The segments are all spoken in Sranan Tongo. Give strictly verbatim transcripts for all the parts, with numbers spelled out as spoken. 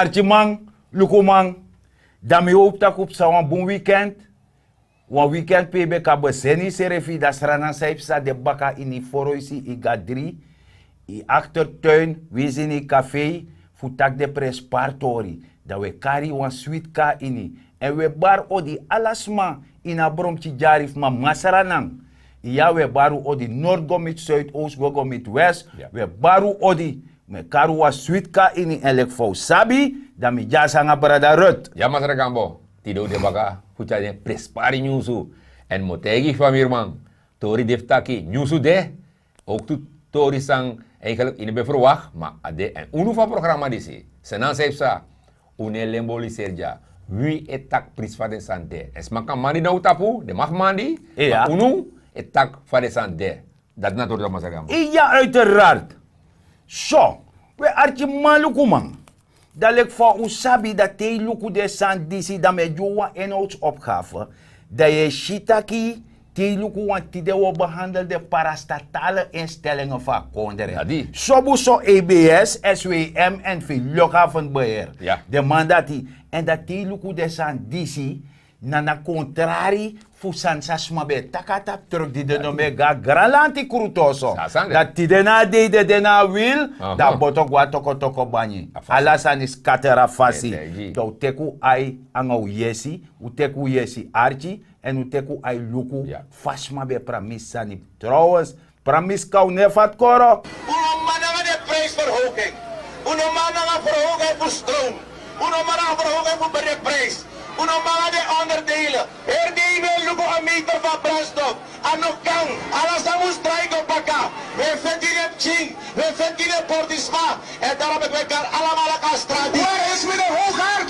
Arkiman, lukuman, dan mi howpu tak' un psa wan bun wikend. Wan wikend pe yu ben kan beseni yusrefi, dan sranan san yu psa de baka ini yu foroisi, yu gadri, yu aktertuin, winsi ini yu kafei, fu taki den prenspari tori. Dan wi e kari yu wan switi kon na ini. Èn wi e bari odi ala sma ini a bromki dyari fu mama sranan. Iya, wi e bari un odi, nord go miti suid, oost go go miti west. Wi e bari un odi. Mi e kari un wan switi kon na ini, èn leki fa un sabi, dan mi dyasi nanga brada Rut. Ya, masra Gambo, tide un de baka fu tyari den prenspari nyunsu. Èn mi o taigi yu, famiriman, tori de fu taki, nyunsu de. Ook tu tori san eigenlijk yu no ben verwacht, ma a de. Èn unu fu a programa disi, Sranan san yu psa, un no e lemboliseri dya. Wi e taki prisi fa den sani de. Èn sma kan mandi na un tapu, den mag mandi, ma unu e taki fa den sani de. Dati na tori, masra Gambo. Iya, uiteraard. So, wi, arkiman, lukuman, dan leki fa un sabi, dan te yu luku den sani disi, dan mi e gi un wan inhoudsopgave. Dan yu e si taki, te yu luku, want tide wi o behandel den parastatale instellingen fu a kondre. Sobu so E B S, S W M, èn fu luchthavenbeheer. Den man dati. Èn dan te yu luku den sani disi, na na kontrari fu sani san sma ben e taki na tapu truk, di den no ben e go na granlanti krutu oso. Dan tide na a dei den de na a wil, dan boto go na tokotoko banyi. Ala sani scatter na fasi. Dan un teki un ai nanga un yesi, un teki un yesi arki, èn un teki un ai luku fa sma ben e pramisi sani. Trouwens, pramisi kan un no e fati koro. Un no man nanga den prijsverhoging. Un no man nanga verhoging fu stroom. Un no man nanga verhoging fu brikprijs. Un no man nanga den onderdelen. Heri dei wi e luku a meter fu a brandstof. A no kan. Ala sani mus drai go baka. Wi e feti gi den pikin. Wi e feti gi den portisma. En daarom ik wil gaan allemaal aan straat. Waar is meneer Hoogaard?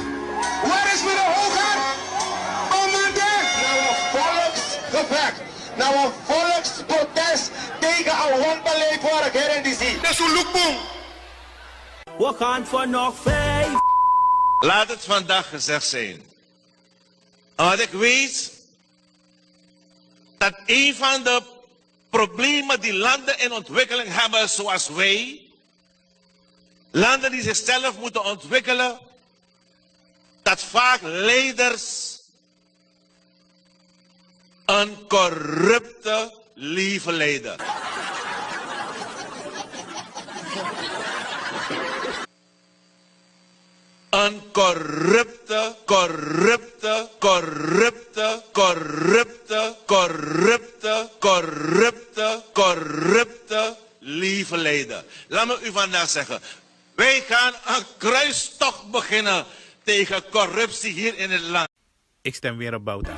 Waar is meneer Hoogaard? Commandant! Na een volksgevecht, na een volksprotest tegen een wanbeleid van regering D C. Dat is een loekboom. We gaan voor nog vijf. Laat het vandaag gezegd zijn. Omdat ik weet dat een van de problemen die landen in ontwikkeling hebben, zoals wij, landen die zichzelf moeten ontwikkelen, dat vaak leiders een corrupte leven leiden. Een corrupte, corrupte, corrupte, corrupte, corrupte, corrupte, corrupte leven leiden. Laat me u vandaag zeggen, wij gaan een kruistocht beginnen tegen corruptie hier in het land. Ik stem weer op Bouta.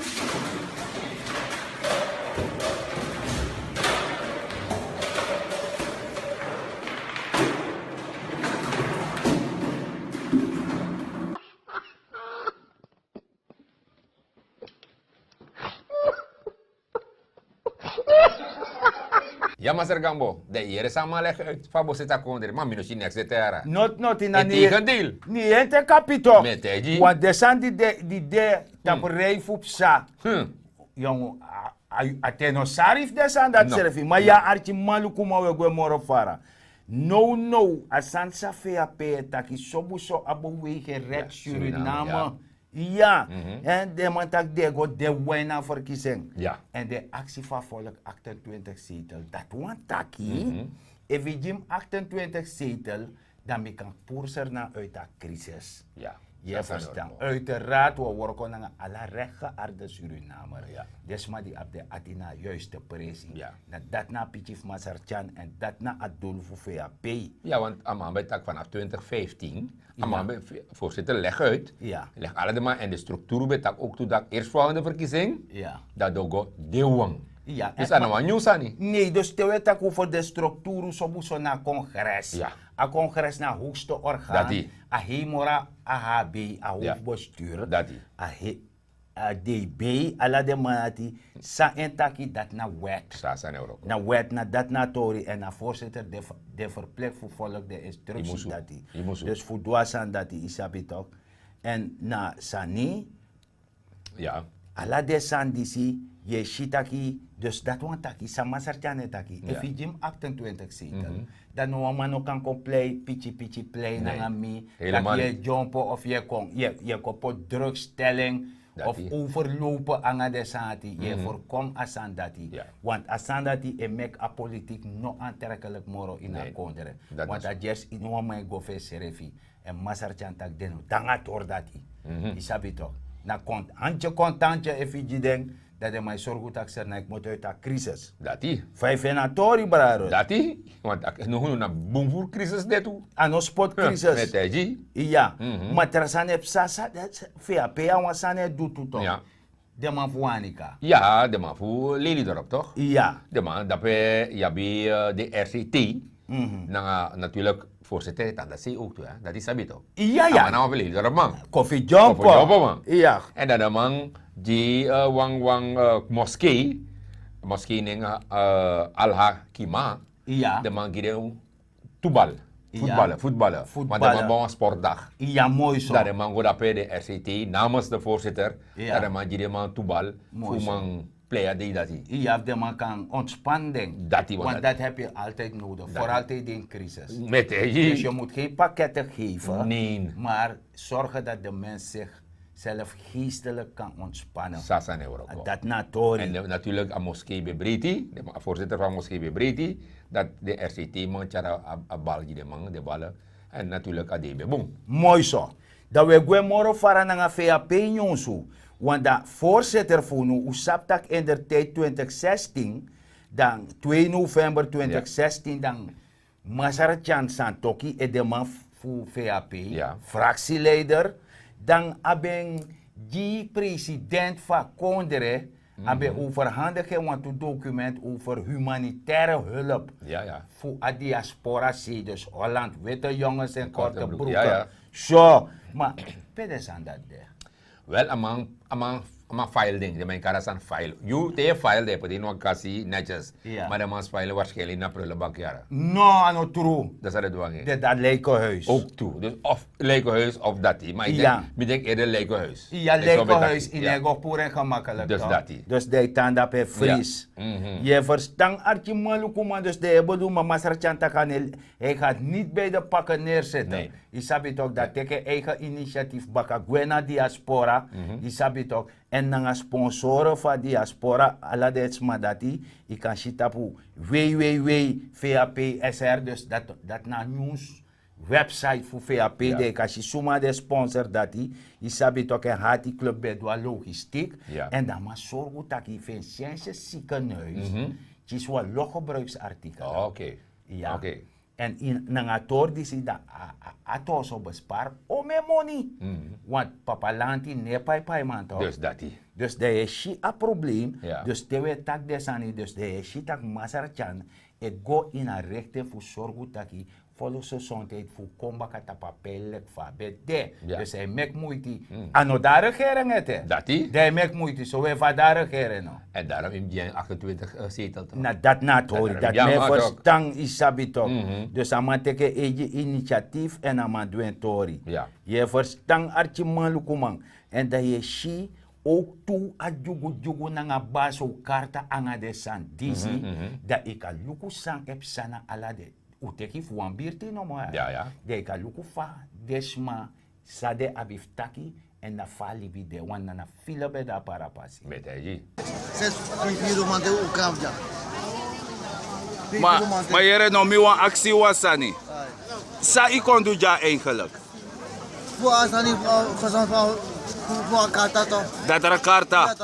Ya, masra Gambo, dan yere san a man leg uit fa a bo seti a kondre, ma mi no si neks de tera. Not, not, ini a ni. Integendeel. Ni ente kapito. Mi e taigi. Want den sani di de, di de tapu rei fu psa. Yongu, a, a, a ten no sari fu den sani dati srefi. Ma ya, arkiman, lukuman, wi e gwe moro fara. Nownow, a sani san F A P e taki, sobuso a beweging Red Suriname. Ya. Èn den man taki den e go de win na verkiezing. Èn den aksi fu a volk achtentwintig zetel. Dati wani taki, efu yu gi mi achtentwintig zetel, dan mi kan puru Sranan uit a crisis. Yu e ferstan? Uiteraard, wi o wroko nanga ala rechtgeaarde Surinamer. Den sma di abi den ati na a juiste presi. Na dati na a piki fu Masra Tyan èn dati na a doel fu F A P. Ya, want a man ben taki vanaf twintig vijftien, a man ben, voorzitter, leg uit. Leg ala de man en de structuur ben taki ook tu dati eerstvolgende verkiezing, dati den o go de win. Dus a no wan nyun sani. Nee, dus te wi e taki over de structuur, sobuso na congres. A congres na hoogste orgaan. A hei moro a H B, a hoofdbestuur. A hei A D B, ala den man dati, san en taki, dati na wet. Na wet, na dati na tori, èn na voorzitter de, de verplicht fu volg de instructie dati. Dus fu du a sani dati, yu sabi toch. Èn na sani, ya, Ala den sani disi, yu e si taki, dus dati wani taki san masartyan e taki, efu yu gi mi aktentwintig zetel, dan no wan man no kan kon plei piki piki plei nanga mi, taki yu e dyompo of yu e kon yu e kon poti drugstelling of overlopen nanga den sani dati, yu e forkomi a sani dati. Want a sani dati e meki a politik no antrekelik moro ini a kondre. Want a gersi ini wan man e go fu ensrefi. Èn masartyan taki den no tan a tori dati. Yu sabi tok, na kon hantye kon tantye efu yu gi den, dan den man e sorgu tak' sernai kmoto yu tak' krisis. Dati. Fa yu feni a tori brada. Dati. Want a no hunu na bun furu krisis de tu. A no spot krisis. Meti a gi. Iya. Ma tra sani e psa sa, fu yu a pe ya wan sani e du tu tok. Den man fu wanika. Ya den man fu lelidorop tok. Iya. Den man dape yu abi de rct. Nanga naturlik, voorzitter e tan dati sei owk tu ya dati sabi tok. Iya ya. A man na wan fu lelidorop man. Kofi dyompo man. Iya. Èn dan den man gi wan wan moskei, moskei nen alha kima. Iya. Den man gi den tu bal. Futbal. Futbal. Want den man ban wan sportdag. Iya moi so. Dan den man go dape den rct namens de voorzitter, dan den man gi den man tu bal fu man plei a dei dati. Iya fu den man kan ontspan den. Dati want dat heb je altijd nodig, vooral tegen crisis. Met dus je moet geen pakketten geven, maar zorgen dat de mens zich zelf geestelijk kan ontspannen. Sasa ne wroko. Dat na tori. En natuurlik a moskee bebriti, de voorzitter van moskee bebriti, dat de rct man tyara a bal gi de man de balle. En natuurlik a dei ben bun. Moi so. Dan we gwe moro fara nanga vap nyunsu. Want dan voorzitter fu unu un sabi tak' in der tijd twintig zestien, dan twee november twintig zestien dan masartyan santoki e de man fu vap, fractieleider, dan a ben gi president fu a kondre, a ben overhandig en wantu document over humanitaire hulp fu a diaspora sei dus holland, witte jongens en korte broeken. So ma pe den sani dati de? Wel a man a man a man file den den man e kari a sani file yu te yu e file den e poti ini wan kasi netyes. Ma den man file waarskynlik na prullenbak yara. No a no tru. Dan san den du anga en? Den dati leikehuis. Ook tu dus of leikehuis of dati ma yu denk mi denk ede leikehuis. Yu a leikehuis yu no e go puru en gemakkelijk dus dati. Dus den e tan dape fris. Yu e verstan arkimanlukuman dus den e bedoel ma masra tyan taki a no e gaat niti bij de pakken neersete. Yu sabi tok dati teki en eigen initiatief baka gwe na diaspora. Yu sabi tok. Èn nanga sponsore fu a diaspora ala den sma dati yu kan si tapu www vap sr dus dati na a nyunsu website fu vap dan yu kan si suma den sponsor dati. Yu sabi tok en hati klub ben du a logistik. Èn dan man sorgu tak' yu feni sense sikenuis kisi wan logebruiksartikel. Èn nanga a tori disi dan a tori so bespari ome moni. Want papa lanti no e paipaiman tok. Dus dan yu e si a problem. Dus te wi e taki den sani dus dan yu e si tak' masra tyan e go ini a rekten fu sorgu taki folo sosonti fu kon baka tapu a peilik fu a ben de. Dus a e meki muiti. A no dan a regering ete. Dan a e meki muiti so we fa dan a regering no? Èn darom yu mus gi en aktentwintig zetel tok. Na dati na a tori dati mi e ferstan yu sabi tok. Dus a man teki en eigi initiatif èn a man du en tori. Yu e ferstan arkimanlukuman. Èn dan yu e si owk tu a dyugudyugu nanga baso karta nanga den sani disi. Dan yu kan luku san e psa na ala den un teki fu wan birti nomo. Dan yu kan luku fa den sma san den abi fu taki. Èn na fa a libi de wan na na fila ben de a parapasi. Meti a yu gi. Ma yere no mi wan aksi wan sani. San yu kon du dya eigenlik? Fu a sani fu a karta to. Datra karta.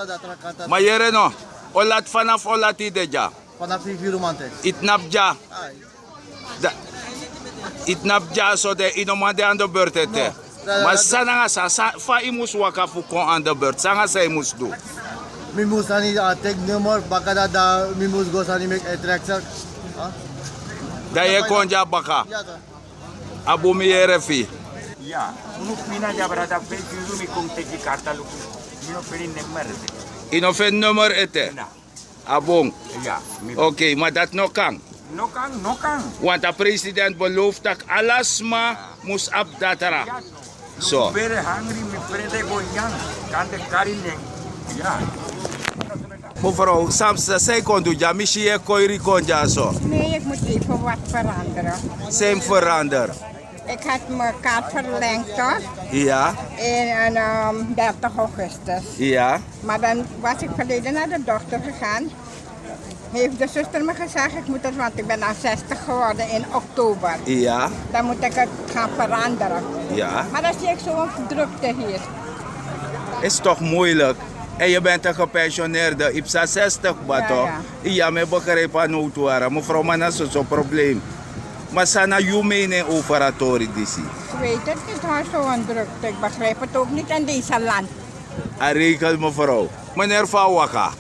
Ma yere no, o lati fanafu o lati yu de dya? Fanafu yu firu manten. Yu tnapu dya? Yu tnapu dya so de yu no man de an de burt ete. Ma san nanga san fa yu mus waka fu kon an de burt san nanga san yu mus du? Mi mus sani a teki nummer baka dati dan mi mus go sani meki intreksel. Dan yu e kon dya baka. A bun mi yere fu yu. Ya. Unu pina di a brada fesi unu mi kon teki karta luku. Mi no feni nummer ete. Yu no feni nummer ete? A bun. Okei ma dati no kan. No kan no kan. Want a president beloof tak' ala sma mus abi datra. So. Bere hangri mi frede go nyan. Kan de kari nen. Mevrouw, san san yu kon du dya? Mi si yu e koiri kon dya so. Nee, ik moet even wat veranderen. San yu mus verander? Ik had mijn kaart verlengd, toch? Iya. In een, ehm, dertig augustus. Iya. Maar dan was ik verleden naar de dokter gegaan. Heeft de zuster me gezegd, ik moet het, want ik ben dan zestig geworden in oktober. Iya. Dan moet ik het gaan veranderen. Iya. Maar dan zie ik zo'n drukte hier. Is toch moeilijk. En je bent een gepensioneerde, ipsa zestig, maar toch? Iya, mi e begrijp a nowtu wara. Mevrouw, ma na soso probleem. Ma san na yu mening over a tori disi? Ik weet het niet hoor, zo'n drukte. Ik begrijp het ook niet in deze land. A regel, mevrouw. Meneer, fa a waka?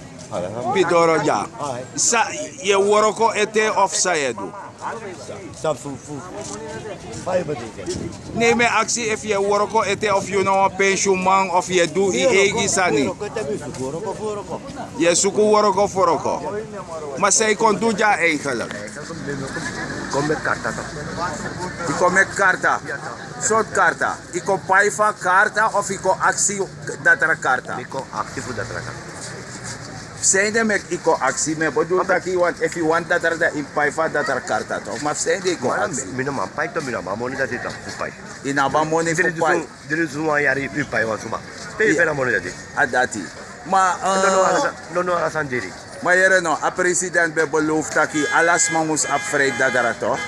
Pidoro dya. San, yu e wroko ete of san yu e du? San fu, fu, fa yu bedoel? Nee, mi e aksi efu yu e wroko ete of yu na wan pensioenman of yu e du yu eigi sani. Yu e suku wroko fu wroko. Ma san yu kon du dya eigenlijk? Kon meki karta toch. Yu kon meki karta. Sortu karta? Yu kon pai fu a karta of yu kon aksi datra karta? Mi kon aksi fu datra karta. San ede meki yu kon aksi? Mi e bedoel taki yu wani, efu yu wani datra, dan yu pai fu a datra karta toch. Ma fu san ede yu kon aksi? Mi no man pai toch, mi no abi a moni dati toch fu pai. Yu no abi a moni fu pai. Diri dusun wan yari yu pai wan suma. Pe yu feni a moni dati? A dati. Ma, no, no, eh, ala sa-, no, no, ala sani diri. Ma yere no, a president ben beloof taki ala sma mus abi vrij datra toch?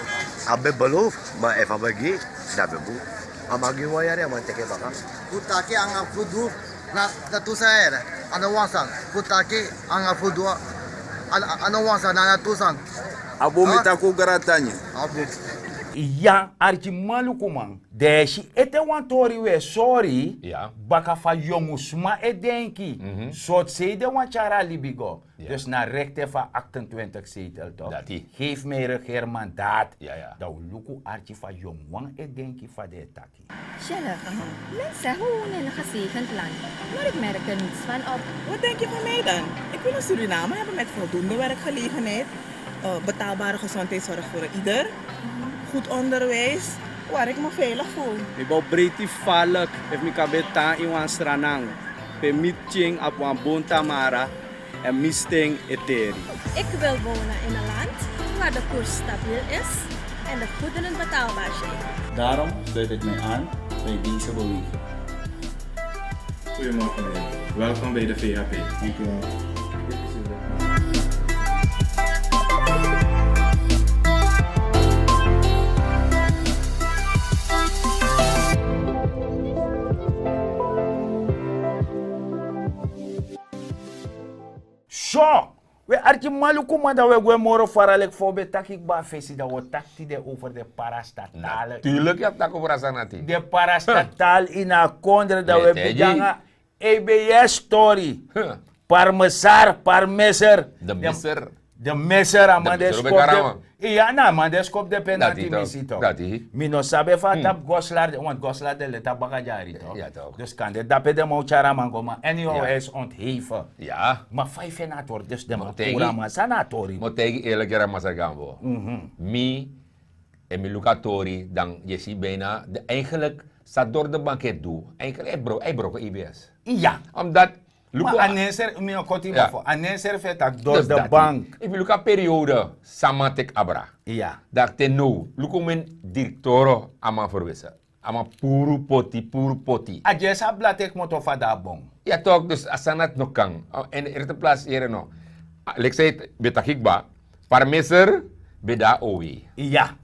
A ben beloof, ma efu a ben gi, dan a ben bun. A man gi wan yari, a man teki baka. Fu taki nanga fu du, na, na tu sani yere. A no wan sani. Fu taki nanga fu du, a, a, a no wan sani, na, na tu sani. A bun, mi taki un grantangi. A bun. Ya, arkiman, luku man. Dan yu e si ete wan tori, wi e sori baka fa yongu sma e denki. Sortu sei den wani tyari a libi go. Dus na rekte fu a achtentwintig zetel toch? Geef mi regeermandaat. Dan wi luku arki fa yongu wan e denki, fa den e taki. Shelle, mensen zeggen we wonen in een gezegend land, maar ik merk er niets van op. Wat denk je van mij dan? Ik wil een Suriname hebben met voldoende werkgelegenheid, eh, betaalbare gezondheidszorg voor ieder, goed onderwijs, waar ik me veilig voel. Mi bo breiti falek efu mi kan ben tan ini wan Sranan pe mi pikin abi wan bun tamara èn mi sten e teri. Ik wil wonen in een land waar de koers stabiel is en de goederen betaalbaar zijn. Daarom sluit ik mij aan bij deze beweging. Goedemorgen meneer. Welkom bij de V H P. Dank u wel. So, we arki maluku man, dan we gwe moro fara leki fa we ben taki kba a fesi, dan we o taki tide over de parastatale. Natuurlijk, yu abi taki over a sani dati. De parastatale ini a kondre, dan we bigin nanga A B S tori. Parmesar, parmeser. De meser. De meser, a man de skop de. Iya, na a man de skop de penalty, mi si tok. Mi no sabi fa a tapu Goslar, want Goslar de leti a baka dyari tok. Dus kande dape den man o tyari a man go, ma anyhow, hij is ontheven. Ma fa yu feni a tori, dus den man puru a man, san na a tori? Mi o taigi yu eerlijk, yere, Masra Gambo. Mi, efu mi luku a tori, dan yu e si bijna, de, eigenlijk, san Door de Bank e du, eigenlijk, hij bro-, hij broko A B S. Iya. Omdat, luku, ma a nen srefi, mi o koti baka, a nen srefi e taki Door de Bank. Efu yu luku a periode san a man teki abra. Iya. Dan te now, luku omeni direktoro a man verwissel. A man puru poti, puru poti. A dyesi a blad e kmoto fa a bon. Ya tok, dus a sani dati no kan. En eerste plaats, yere no. Leki san yu ben taki kba, parmeser ben de na O W. Iya.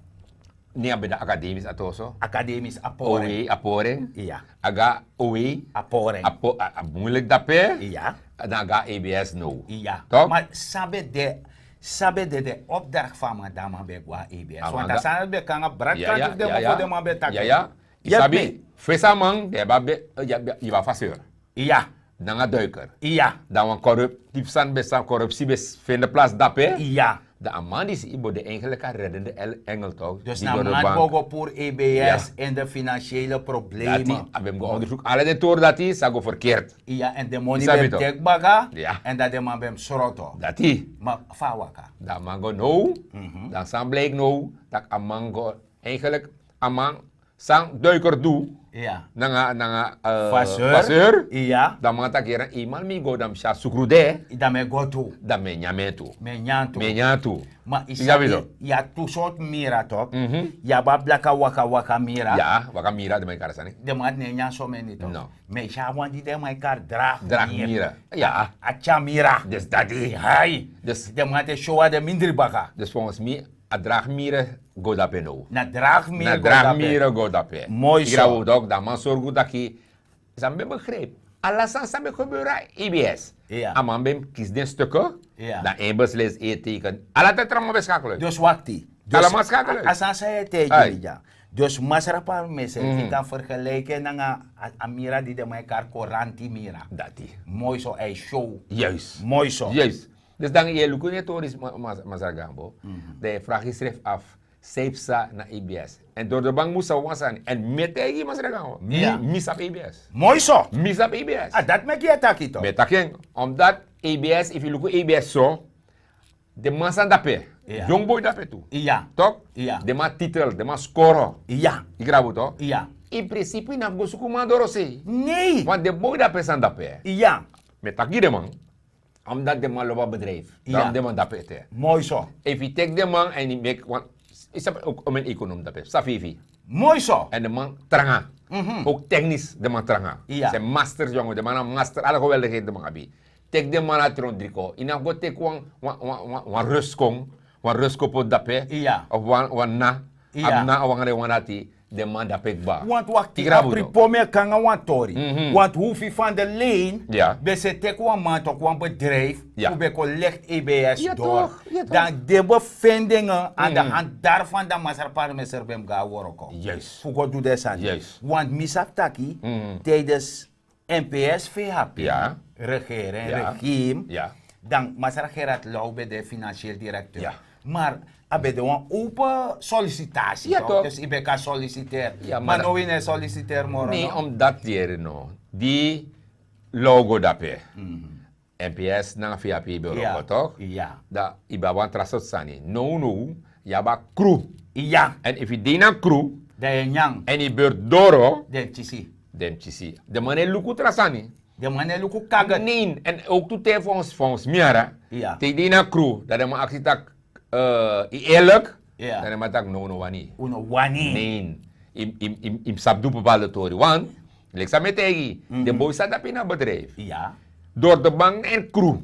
Ne a ben de na akademis a toso. Akademis a poren. O W a poren. Iya. A go na O W. A poren. A po-, a, a moeilijk dape. Iya. Dan a go na A B S now. Iya. Tok? Ma san ben de, san ben de, de opdracht fu a man, dan a man ben gwe na A B S. Want a sani ben kon nanga bradkanti fu den man, fu den man ben taki. Ya, ya. Yu sabi, fesi a man, yu ben, yu ben, yu ben a faseur. Iya. Nanga duiker. Iya. Dan wan corrup-, type sani ben, san corruptie ben feni plaats dape. Iya. Dan a man disi bo de eigenlijk a reddende el-, engel tok. Dus na a man bo go puru A B S in de financiële problemen. Dati, a ben go onderzoek ala den tori dati san go verkeerd. Iya, en den moni ben teki baka. Iya. En dan den man ben sroto. Dati. Ma fa a waka? Dan a man go now. Dan san blijkt now, tak' a man go eigenlijk, a man san duiker du nanga nanga faseur. Dan man taki yere, iman mi go dan mi si a sukru de. Dan mi e go tu. Dan mi e nyan mi en tu. Mi e nyan tu. Mi e nyan tu. Ma yu sabi, yu abi tu sortu mira tok. Yu abi a blaka waka waka mira. Ya, waka mira, den man e kari a sani. Den man ati no e nyan someni tok. Mi e si a wan di den man e kari dragi mira. Ya, a tyari mira. Desi dati. Hai. Den man ati e show a den mindri baka. Dus volgens mi a dragi mira go dape now. Na dragi mira go dape. Moi so. Yu grabu tok, dan man sorgu taki. San mi ben begrijp, ala sani san ben gebeuren na E B S. A man ben kisi den stukken. Dan en beslis, en teken, ala ten tra man ben schakelen. Dus wakti. Ala man schakelen. A sani san yu e taigi mi dya. Dus masra parmeser yu kan vergelijken nanga a mira di den man e kari koranti mira. Dati. Moi so, a e show. Moi so. Dus dan yu e luku den tori, masra Gambo, dan yu e vraag yusrefi af, san yu psa na E B S. En door de bank mus sabi wan sani. En mi e taigi yu, masra Gambo, mi sabi E B S. Moi so. Mi sabi E B S. Dati meki yu e taki tok. Mi e taki en, omdat E B S, efu yu luku E B S so, den man sani dape. Yongu boi dape tu. Tok. Den man titel, den man skoro. Yu grabu tok. In principe yu no abi go suku man dorosei. Nei. Want den boi dape sani dape. Mi e taki gi den man. Omdat den man lobi a bedrijf. Dan den man dape ete. Moi so. Efu yu teki den man en yu meki wan, yu sabi, ook om en economie dape, safifi. Moi so. En den man tranga. Ook technisch den man tranga. Zijn masters, jongen, den man na master, alle geweldigheid den man abi. Teki den man na tron driko, yu no abi go teki wan, wan ruskon, wan ruskopot dape. Of wan na, abi na a wan na den wan dati. Den man dape kba. Want wakti, a pripo mi e kon nanga wan tori. Want Hoefie van der Leen ben se teki wan man tok, wan bedrijf fu ben collect E B S door. Dan den bevindingen aan de hand daarvan dan masra parmeser ben mus go na worko fu go du den sani. Want mi sabi taki tijdens N P S V H P regering, regime, dan masra Gerard Lau ben de financieel directeur. Maar a ben de wan open sollicitatie, toch? Dus yu ben kan solliciteer. Maar now yu no e solliciteer moro. Nee, omdat yere no, di Lau go dape, N P S nanga V H P ben wroko, toch? Dan yu ben abi wan tra sortu sani. Now now yu abi a kru. En efu yu de ini a kru, dan yu e nyan. En yu beurt doro, dan yu kisi. Den man no e luku tra sani. Den man no e luku kaget. Nee, en ook tu te volgens, volgens mi yara, te yu de ini a kru, dan den man aksi taki, yu eerlijk, dan den man taki no, wi no wani. Wi no wani. Nee, yu mus sabi du bepaalde tori. Want leki san mi e taigi yu, den boi san dape ini a bedrijf, door de bank en kru,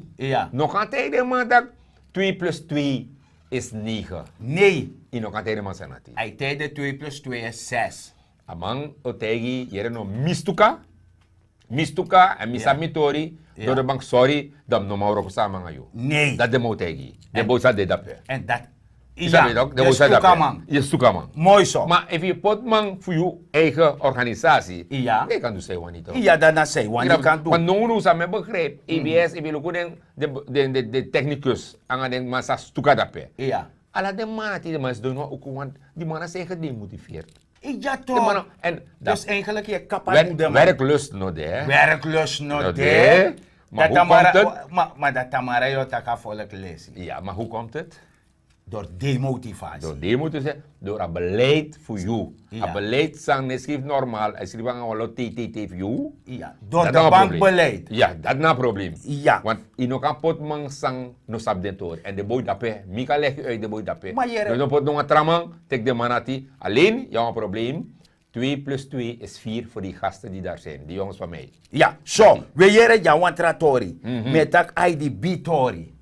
no kan taigi den man taki twee plus twee is negen. Nee. Yu no kan taigi den man sani dati. A e taigi den twee plus twee is zes. A man o taigi yu, yere no, mi stuka. Mi stuka en mi sabi mi tori. Door de bank, sorry, dan mi no man wroko sami nanga yu. Nee. Dati den man o taigi yu. Den boi san de dape. En dati, yu sabi tok, den boi san de dape. Yu e stuka man. Moi so. Maar efu yu poti man fu yu eigen organisatie, dan yu kan du san yu wani tok. Yu abi dati na san yu wani kan du. Maar now now san mi e begrijp, E B S, efu yu luku den, den, den technicus nanga den man san stuka dape. Ala den man dati, den man sidon na wan uku, want di man na san e gedemotiveerd. Yu abi toch. Dus eigenlijk yu e kap a du den man. Werklust no de. Werklust no de. Maar hoe komt het? Maar dat Tamara yu o taki a volk lesi. Ja, maar hoe komt het? Door demotivatie. Door demotivatie, door a beleid fu yu. A beleid san no e skrifi normaal, a e skrifi nanga wan lo T T T fu yu. Door de bankbeleid. Ja, dati na a probleem. Want yu no kan poti man san no sabi den tori. En den boi dape, mi kan leg yu uit, den boi dape. Dus no poti no wan tra man, teki den man dati. Alleen yu abi wan probleem. Twee plus twee is vier voor die gasten die daar zijn, die jongens van mij. Ya, so, we yere dya wan tra tori. Mi e taki a I D B tori.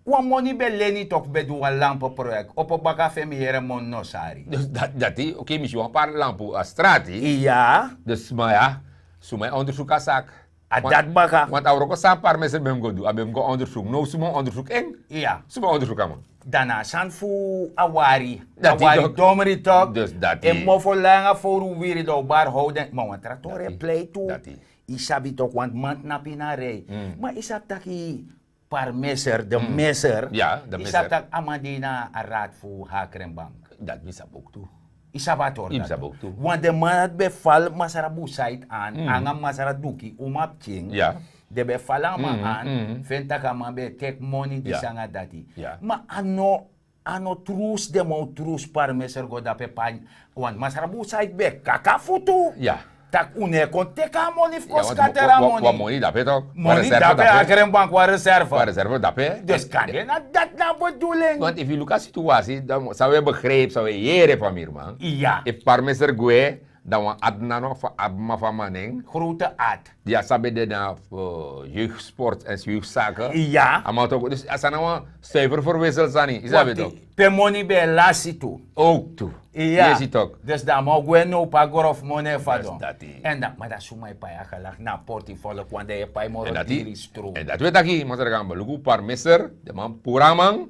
Wan moni ben leni tok, ben du wan lampu project. Opo baka fu en mi yere moni no sari. Dus dati, oké, mi si wan paar lampu a strati. Ya. Dus ma ya, suma e onderzoek a saki. A dati baka. Want a wroko san a parmeser ben mus go du, a ben mus go onderzoek. Now suma o onderzoek en? Ya. Suma o onderzoek a man? Dan na a sani fu a wari. A wari domri tok. Dus dati. En mofo langa fowru wiri dan o bari how den. Ma wan tra tori e plei tu. Yu sabi tok, want man tnapu ini a rij. Ma yu sabi taki parmeser, de meser. Yu sabi taki a man de ini a raad fu Hakrenbank. Dati mi sabi ook tu. Yu sabi a tori dati. Want den man dati ben fal masra Busaid an, nanga masra Duki, umapikin. Den ben fal a man an, fu en taki a man ben e teki moni, disi nanga dati. Ma a no A no trus den man o trus parmeser go dape. Wan masra bun saiti ben kaka futu. Ya. Tak' un no e kon teki a moni fu kon skateri a moni. Wan moni dape tok. Moni dape a grenbank wan reserve. Wan reserve dape. Dus kande na dati na a beduling. Want efu yu luku a situasi, san wi e begripi, san wi e yere, famirman. Efu parmeser gwe, dan wan ati nano fu a mama fu a man nen. Grote ati. Di a sabi de na jeugdsport en jeugdzaken. Ya. A man tok, dus a sani na wan suiver verwissel sani, yu sabi tok. Pe moni ben e lasi tu. Ook tu. Ya. Yu si tok. Dus dan a man o gwe no pai grof moni e fadon. En dan ma dan suma e pai a gelak na a portifolio kwanda e pai moro diri stru. En dati we taki masra gamba luku parmeser, den man puru a man.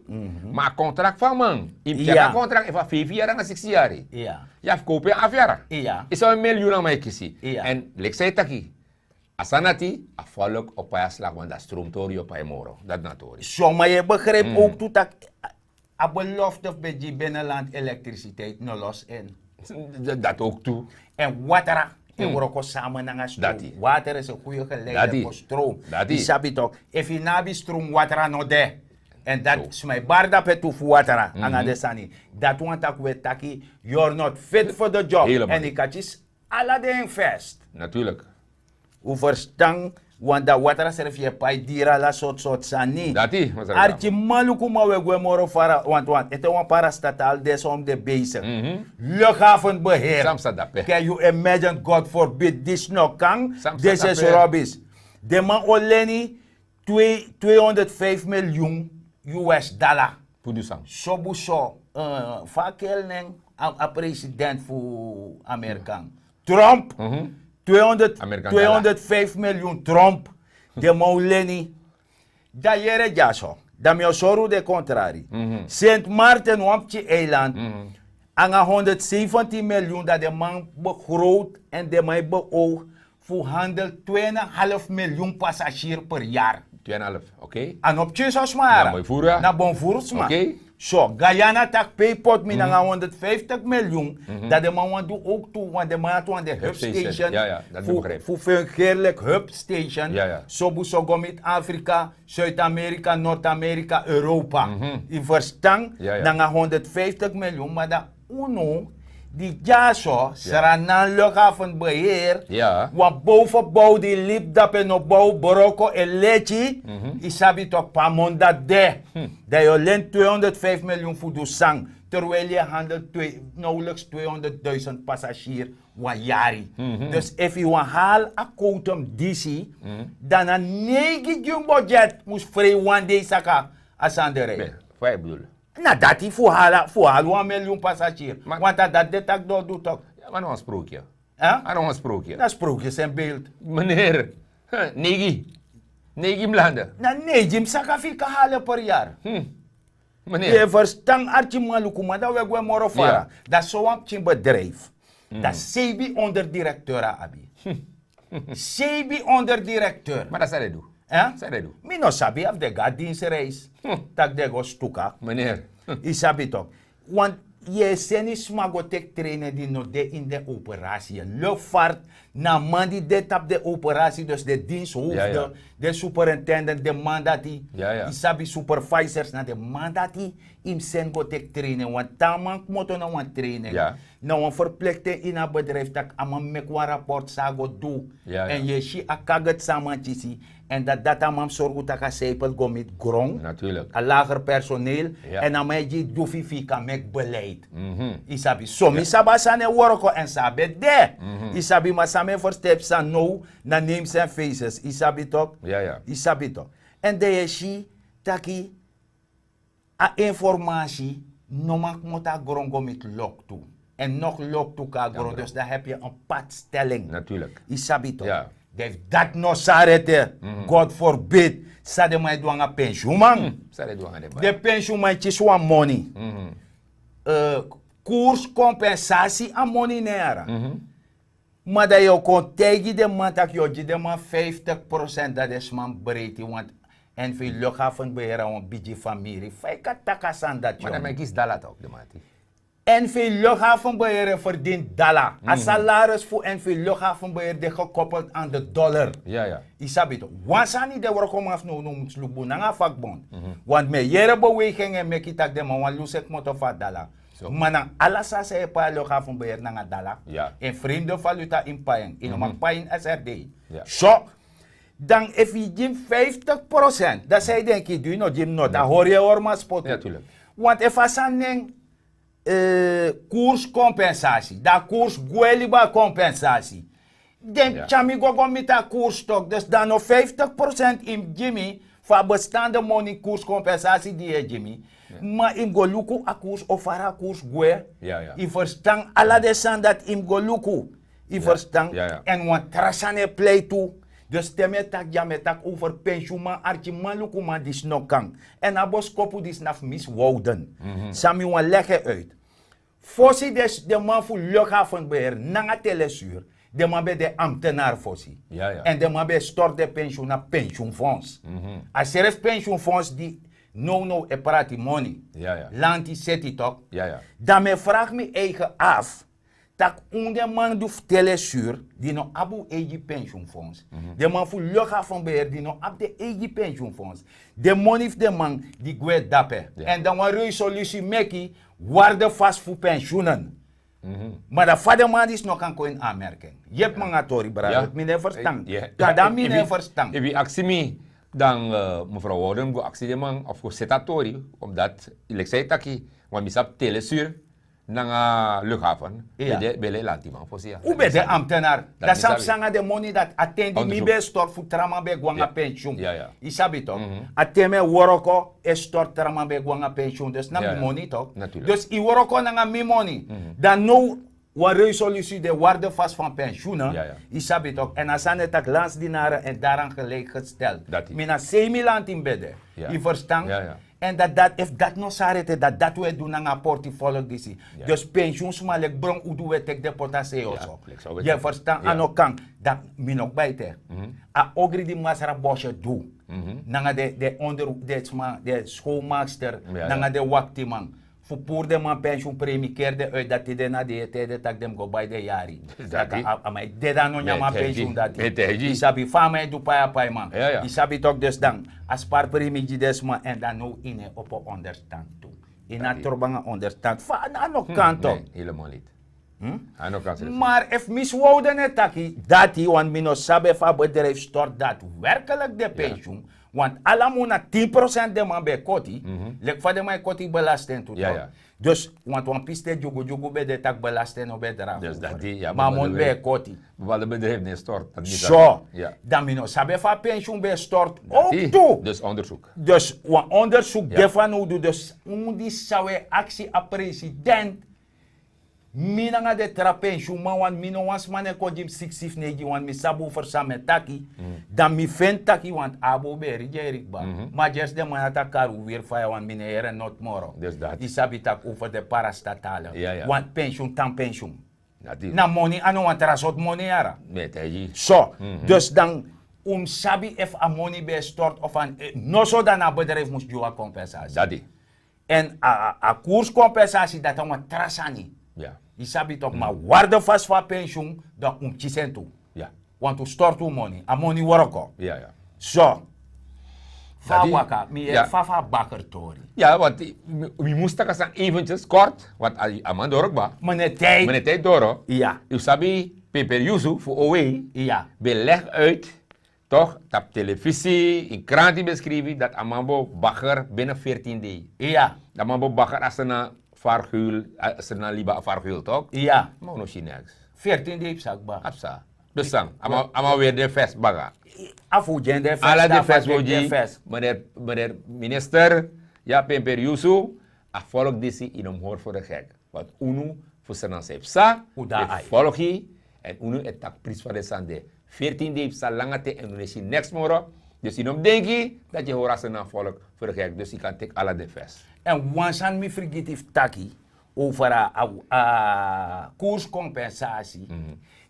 Ma a kontrak fu a man, yu mus tyari a kontrak efu a feifi yari nanga siksi yari. Ya. Yu abi fu kowpu en afu yara. Yu sabi wan milyun a man e kisi. Èn leki san yu taki, a sani dati, a folk o pai a slak wan dan stromtori o pai moro. Dati na tori. Soma yu e begripi owktu tak' a belofte fu ben gi binnenland elektrisiteit no los in. Dati owktu. Èn watra e wroko sama nanga strom. Water is en goede geleider fu strom. Yu sabi tok, efu yu no abi strom, watra no de. Èn dati sma e bari dape tu fu watra nanga den sani. Dati wani tak' wi e taki, you're not fit for the job. Èn yu kan kisi ala den invest. Natuurlik. Un ferstan? Want dan watra srefi e pai diri ala sortu sortu sani. Arkiman luku man, un e gwe moro fara. Want ete wan parastatal de son de besik. Luchthavenbeheer. Can you imagine? God forbid, disi no kan. Disi is robis. Den man o leni twee honderd vijf miljoen us dala. Fu du san? Sobu so, fa a kel nen, a president fu Amerikan, Trump. Twee honderd, twee honderd vijf miljoen Trump. Den man o leni. Dan yere dyaso, dan mi o sori un den kontrari. Sint Marten, wan pikin eiland, nanga honderd zeventien miljoen, dan den man begroot èn den man e beoog fu handel twee en een half miljoen passagier per yari. Twee en een half, oké. A no pikin so sma yara. Na bon furu sma. So Guyana taki pe yu poti mi nanga honderd vijftig miljoen, dan den man wani du owktu, want den man ati wan den hub station fu fungerlik hub station. Sobu so go miti Afrika, Zuid-Amerika, Noord-Amerika, Europa. Yu ferstan? Nanga honderd vijftig miljoen, ma dan unu di dyaso, Sranan luchthavenbeheer, wan bow fu bow di libi dape no bow, broko e leti. Yu sabi tok, pe a moni dati de. Dan yu o leni twee honderd vijf miljoen fu du san, terwijl yu e handel noweliks twee honderd duizend passagier wan yari. Dus efu yu wani hali a kowtum disi, dan na neigi dyun budget mus frei wan dei saka a sani de rei. Fa yu bedul? Na dati fu hali wan miljoen passagier. Want a dati de taki den o du tok. Ma na wan sprokye. A na wan sprokye. Na sprokye sen beeld. Meneer, neigi, neigi mus lande. Na neigi mus saka fika hali per yari. Yu e ferstan? Arkiman luku man, dan un e gwe moro fara. Dan so wan pikin bedrijf, dan seibi onderdirekteur a abi. Seibi onderdirekteur. Ma dan san den du? San den du? Mi no sabi efu den go na dinsreis, tak' den go stuka. Meneer, yu sabi tok. Want yu e seni sma go teki treinen di no de ini den operasi. Luchtvaart, na a man di de tapu den operasi, dus den dinshoofden, den superintendent, den man dati, yu sabi, supervisors, na den man dati yu mus seni go teki treinen. Want te a man kmoto na wan treinen, na wan verplichting ini a bedrijf tak' a man meki wan rapport san a go du. Èn yu e si a kaget san a man kisi. Èn dati, dati a man mus sorgu tak' a seipel go miti gron, a lager personeel. Èn a man e gi yu dufi fu yu kan meki beleid. Yu sabi, so mi sabi a sani e wroko èn san a ben de. Yu sabi, ma san mi e ferstan, san now, na names and faces. Yu sabi tok? Yu sabi tok? Èn dan yu e si taki a informasi no man kmoto na gron go miti loktu. Èn no loktu kon na gron, dus dan hebi yu en padstelling. Yu sabi tok? Dan efu dati no sari ete, God forbid, san den man e du nanga pensioenman? Den pensioenman e kisi wan moni. Koerscompensasi, a moni no e yara. Ma dan yu o kon taigi den man tak' yu o gi den man vijftig procent, dan den sma mus breiti, want N V luchthavenbeheer na wan bigi famiri. Fa yu kan taki a sani dati? Ma dan mi e kisi dala tok, den man ati. N V luchthavenbeheer e ferdin dala. A salaris fu N V luchthavenbeheer de gekoppeld aan de dollar. Yu sabi toch, wan sani de wrokoman fu no no mus luku bun nanga vakbond. Want mi e yere beweging en meki tak' den man wan lusu e kmoto fu a dala. Ma na ala sani san e pai a luchthavenbeheer nanga dala, en vreemde valuta yu mus pai en. Yu no man pai en srd. So, dan efu yu gi mi vijftig procent, dan san yu denki yu du yu no gi mi noti a hori yu e hori man spotu. Want efu a sani nen koerskompensatie, dan a koers gwe libi a kompensatie. Den tyari mi go go miti a koers tok dus dan no vijftig procent yu mus gi mi fu a bestande moni koerskompensatie di yu e gi mi. Ma yu mus go luku a koers o fara a koers gwe. Yu ferstan ala den sani dati yu mus go luku. Yu ferstan? Èn wan tra sani e plei tu. Dus te mi e taki dya mi e taki over pensyunman arkiman lukuman disi no kan. Èn a boskopu disi na fu misi wowden. San mi wani legi en uit. Fosi den man fu luchthavenbeheer nanga telesur, den man ben de ambtenar fosi. Èn den man ben e stort den pensyun na pensyunfonds. A srefi pensyunfonds di nownow e prati moni. Lanti seti tok. Dan mi e fragi mi eigen afu tak' un den man di fu telesur di no abi un eigi pensyunfonds, den man fu luchthavenbeheer di no abi den eigi pensyunfonds, den moni fu den man di gwe dape. Èn dan wan resolusi meki wardefas fu pensyunen. Ma dan fa den man disi no kan kon ini anmerking? Yepi mi nanga tori brada, mi no e ferstan. Dada mi no e ferstan. Efu yu aksi mi, dan mevrouw Worden go aksi den man of go seti a tori. Omdat leki san yu taki, want mi sabi telesur nanga luchthaven ben de lantiman fosi. Un ben de ambtenar. Dan san fu sanga den moni dati a ten di mi ben e stort fu tra man ben e go nanga pensyun? Yu sabi tok? A ten mi e wroko e stort tra man ben e go nanga pensyun dus na mi moni tok. Dus yu wroko nanga mi moni. Dan now wan resolusi de wardefas fan pensyun. Yu sabi tok? Èn a sani e taki lansi dinara èn daran gelijk gesteld. Mi na sei mi lanti mi ben de. Yu ferstan? Èn dati dati efu dati no sari ete dati dati un e du nanga a portifolk disi. Dus pensyun sma leki bron udu un e teki den poti a sei oso. Yu e ferstan? A no kan. Dati mi no kba ete. A ogri di masra bosi e du nanga den onder den sma den skowmakster nanga den waktiman fu puru den man pensyun premi keri den uit dati den na den e tede tak' den mus go bai den yari. Dati a man e dede a no nyan man pensyun dati. Yu sabi fa a man e du pai a paiman? Yu sabi tok? Dus dan a spari premi gi den sma èn dan now yu no e opo onderstand tu. Yu no a trobo nanga onderstand fa a no kan tok? Helemaal niti. Mar efu mi si wowden e taki dati want mi no sabi efu a bedrijf stort dati werkelik de pensyun. Want ala mun na tin prosent den man ben e koti. Leki fa den man e koti belasting tu tok? Dus want wan piste dyugudyugu ben de tak' belasting no ben e drafu. Ma a mun ben e koti. So dan mi no sabi efu a pensyun ben e stort. Ouk tu. Dus wan ondersuk de fanowdu dus un disi san un e aksi a president. Mi nanga den tra pensyunman want mi no wan sma no e kon gi mi siksi fu neigi want mi sabi over san mi e taki. Dan mi feni taki want abo ben e rigi en rigi kba. Ma gersi den man na taki kari un wiri faya want mi no e yere noti moro. Yu sabi tak' over den parastatale. Want pensyun tan pensyun na moni a no wan tra sortu moni yara. So dus dan un mus sabi efu a moni ben e stort of a noso dan na a bedrijf mus gi wan kompensatie. Èn a koerskompensatie dati na wan tra sani. Yu sabi tok' ma wardefasi fu a pensyun dan un mus kisi en tu. Want un stortu un moni a moni wroko. So fa a waka mi yere fa fu a bakertori. Ya want mi mus taki a sani eventjes kort want a man doro kba. Mene tijdi doro. Yu sabi peper yusu fu owei ben legi uit. Tok' tapu telefisi in kranti ben skrifi dati a man bo baker bini fertin dei. Dati a man bo baker a sena fargeul a sena liba a fargeul tok'. Ma un no si neks. Fertin dei psa kba. Psa. Dus san a man weri den fes baga. A fu gi en den fes ala den fes wi o gi. Meneer minister, ya pemper yusu. A volk disi yu no mus hori fu de gek. Want unu fu sena san e psa un de folki. Èn unu e taki prisi fa den sani de. Fertin dei psa langa ten èn unu e si neks moro. Dus yu no mus denki dati yu e hori a sena folki fu de gek dus yu kan teki ala den fes. Èn wan sani mi frigiti fu taki over a koerskompensatie.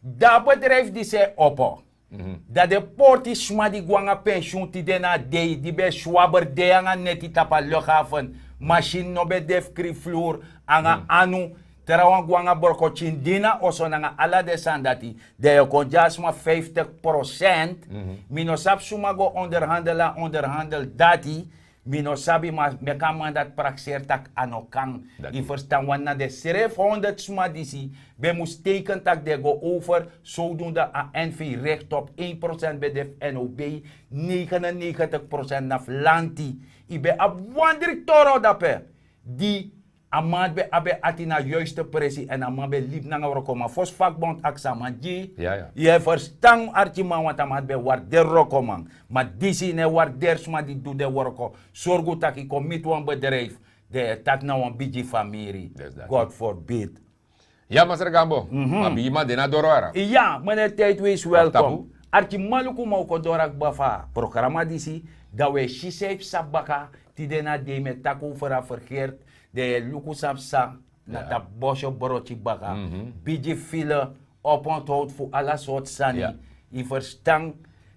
Dan a bedrijf disi e opo. Dan den porti sma di go nanga pensiun tide na a dei di ben e swabri dei nanga neti tapu a luchthaven, masini no ben de fu kri flur nanga anu. Trawan go nanga brokotyin di na oso nanga ala den sani dati, dan yu e kon gi a sma vijftig procent. Mi no sabi suma go onderhandel a onderhandel dati. Mi no sabi, ma meki a man dati prakseri tak' a no kan. Yu ferstan? Wan na den srefi honderd sma disi ben mus teken tak' den e go over, sowdunde a n v rekti op ein prosent ben de fu n o b, negenennegentig prosent na fu lanti. Yu ben abi wan dri toro dape di a man ben abi en ati na yuiste presi èn a man ben libi nanga wrokoman fosi fakbond aksi a man gi yu. Yu e ferstan arkiman wantu a man ben warderi wrokoman, ma disi yu no e warderi sma di du den wroko. Sorgu tak' yu kon miti wan bedrijfu, den e taki na wan bigi famiri. God forbid. Ya masra gambo, ma bigi man de na doro ara. Ya, mene, tijd wees welkom. Arkiman luku man o kon doro a kba fu a programa disi, dan wi e si san yu psa baka. Tide na dei mi e taki over a fergeert, den e luku san psa na tapu bosyo broti baka. Bigi file, oponthoud fu ala sortu sani. Yu ferstan?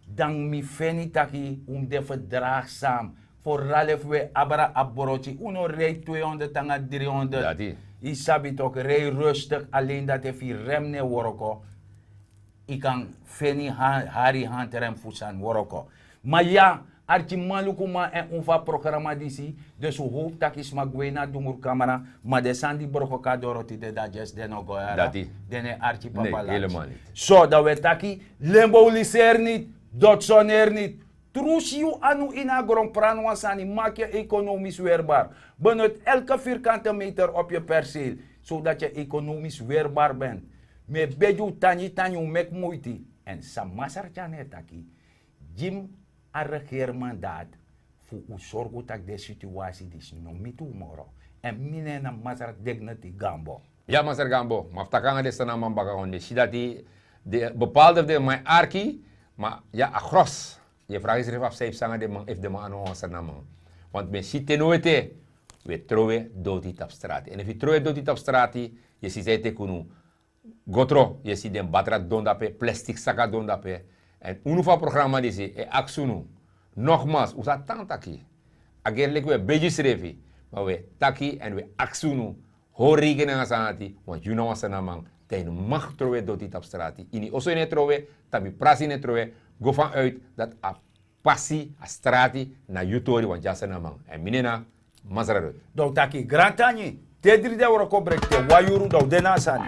Dan mi feni taki un mus de ferdragsam. Foral efu wi e abra a broti un no rei tweehonderd nanga driehonderd. Yu sabi toki, rei rustik alen dati efu yu rem no e wroko, yu kan feni hari handrem fu sani wroko. Ma ya, arkiman lukuman èn un fu a programa disi, dus un howpu tak' yu sma gwe ini a dungrukamera. Ma den sani di broko kon na doro tide dati yesi den no go yara. Den no e arki papa lati. So dan wi e taki, lemboliseri niti, dotsoneri niti. Trusi yu anu ini a gron, prani wan sani, maki yu ekonomis werbar. Benoti elke virkante meter op yu perseel, sodati yu ekonomis werbar bent. Mi e begi un tangi tangi un meki muiti. Èn san masra tyana e taki, gi mi a regeermandaat fu un sorgu tak' den situasi disi no miti un moro. Èn mi nen na masra dignity gambo. Ya masra gambo, ma fu taki nanga den sanaman baka wan den si dati, bepaalde fu den man e arki. Ma ya a gros, yu e fragi srefi a fu san yu psa nanga den man efu den man a no wan sanaman. Want mi e si te now ete, wi e trowe doti tapu strati. Èn efu yu trowe doti tapu strati, yu e si san e teki unu. Go tron, yu e si den batra don dape, plastik saka don dape. Èn unu fu a programa disi e aksi unu, nogmaals un sa tan taki, a geri leki wi e begi srefi, ma wi e taki èn wi e aksi unu, hori rekening nanga sani dati. Want yu na wan sanaman, dan yu no mag trowe doti tapu strati. Ini yu oso yu no e trowe, tapu yu prasi yu no e trowe. Go vanuit dati a pasi, a strati na yu tori, want yu a sanaman. Èn mi nen na masra ruth. Dan un taki grantangi, te dri den wroko breki te wan yuru dan un de na a sani.